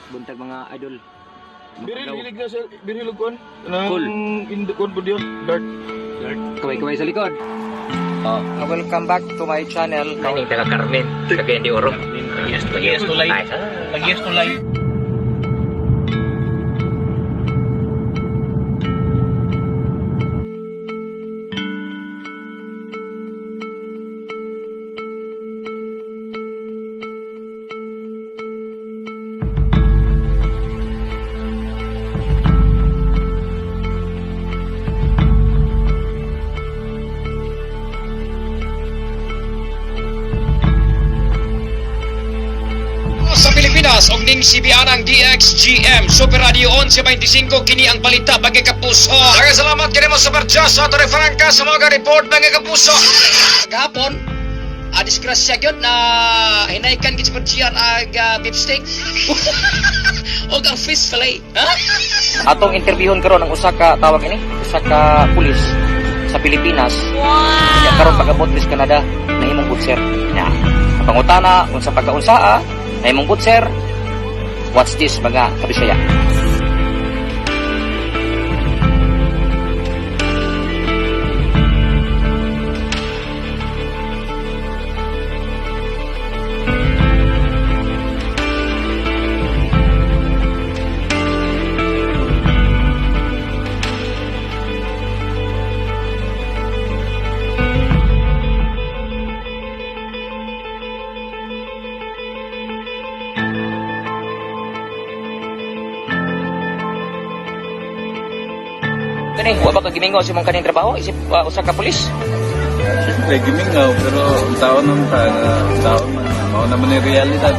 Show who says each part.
Speaker 1: Buntag, mga idol. Mga
Speaker 2: Biril,
Speaker 1: adlaw.
Speaker 2: hilig na siya. Biril og kuan. Nang
Speaker 1: Cool.
Speaker 2: Indo kuan po diyo. Dart.
Speaker 1: Kaway-kaway sa likod. Oh.
Speaker 3: Welcome back to my channel.
Speaker 4: Kaning taga Carmen, Cagayan de Oro.
Speaker 5: Yes to life. Yes to life.
Speaker 6: Sa Pilipinas og ning CBR ang DXGM Super Radio 1125, kini ang balita, mga kapuso. Daghang salamat kini mo sa Barjas sa Torre Franca sa mga report, mga kapuso.
Speaker 3: Gahapon, disgrasya gyud na hinaykan gid sa GR ag beef steak og ang fish fillet. Ha? Atong interviewon karon ang usa ka tawag ini, usa ka pulis sa Pilipinas. Wow. Nya karon pag-abot sa Canada, nahimong butcher. Nya. Pangutana unsa pagkaunsaa nahimong butcher. What's this, mga kabisaya? Kani, wa ba ka gimingaw sa imong kaning trabaho isip usa ka pulis?
Speaker 7: Siyempre, gimingaw, pero ang tao naman ta, ang tao man, mao naman yung realidad.